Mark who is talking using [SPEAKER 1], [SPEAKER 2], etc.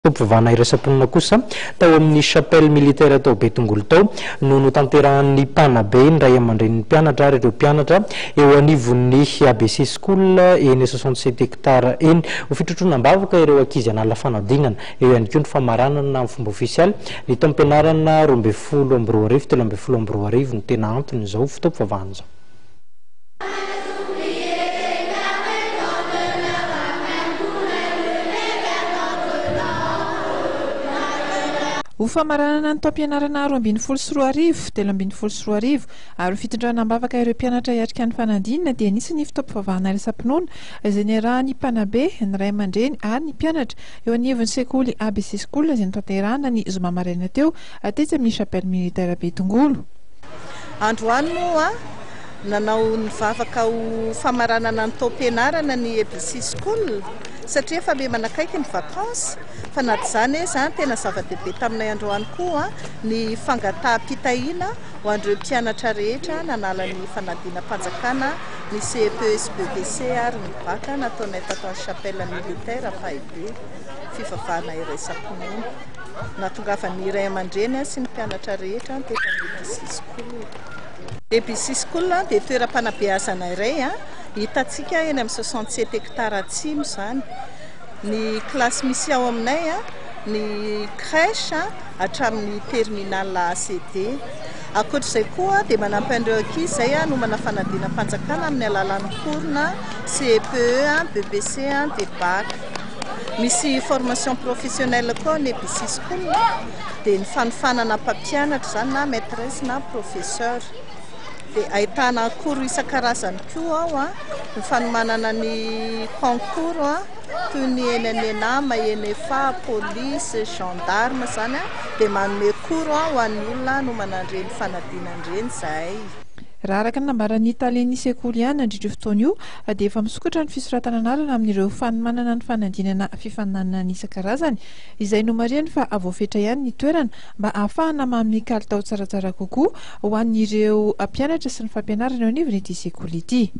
[SPEAKER 1] Fotoam-pivavahana iraisam-pinoana kosa tao amin'ny Chapelle Militaire tao Betongolo tao no notanterahan'ny mpanabe, ny ray aman-drenin'ny mpianatra ary ireo mpianatra eo anivon'ny ABC School eny 67 hectares eny. Ho fitrotroana am-bavaka ireo ankizy hanala fanadinana. Eo ihany koa ny famaranana amin'ny fomba ofisialy ny taom-pianarana 2012 2013 no tena anton'izao fotoam-pivavahana izao.
[SPEAKER 2] Ho famaranana ny taom-pianarana 2012, 2013 ary ho fitondrana am-bavaka ireo mpianatra hiatrika ny fanadinana dia nisy ny fotoam-pivavahana iraisam-pinoana izay niarahan'ny mpanabe, ny ray aman-dreny ary ny mpianatra eo anivon'ny sekoly ABC School izay notanterahana ny zoma maraina teo tetsy amin'ny Chapelle Militaire Betongolo.
[SPEAKER 3] Androany moa nanao ny vavaka ho famaranana ny taom-pianarana ny ABC School satria efa miha manakaiky ny vacances fa na dia izany aza tena zava-dehibe taminay androany koa ny fangataham-pitahiana ho an'ireo mpianatra rehetra nanala ny fanadinam-panjakana ny CEPE sy BEPC ary ny Bac nataonay tato amin'ny Chapelle Militaire Ampahibe, fivavahana iraisam-pinoana. Nahatongavan'ny ray aman-dreny sy ny mpianatra rehetra teto amin'ny ABC School. ABC School dia toeram-panabeazana iray hitantsika eny amin'ny 67 hectares atsimo izany. Ny kilasy misy ao aminay, ny crèche hatramin'ny terminale ACD. Ankoatra izay koa dia manampy an'ireo ankizy izay hanomana fanadinam-panjakana amin'ny alalan'ny cours-na CEPE, BEPC dia Bac. Misy formation professionnelle koa ny ABC School dia ny fanofanana mpampianatra izany na maitresse na professeur. Dia ahitana cours isan-karazany koa ao, ny fanomanana ny concours toy ny eny an'ENAM, ENEFA, police, gendarme izany dia manome cours ho an'ny olona hanomana an'ireny fanadinana ireny izahay.
[SPEAKER 2] Raha araka ny nambaran'ny talen'ny sekoly ihany nandritra io fotoana io dia efa misokatra ny fisoratana anarana amin'ireo fanomanana ny fanadinana fifaninanana isan-karazany izay nomarihany fa voafetra ihany ny toerana mba hahafahana manome kalitao tsaratsara kokoa ho an'ireo mpianatra sy ny fampianarana eo anivon'ity sekoly ity.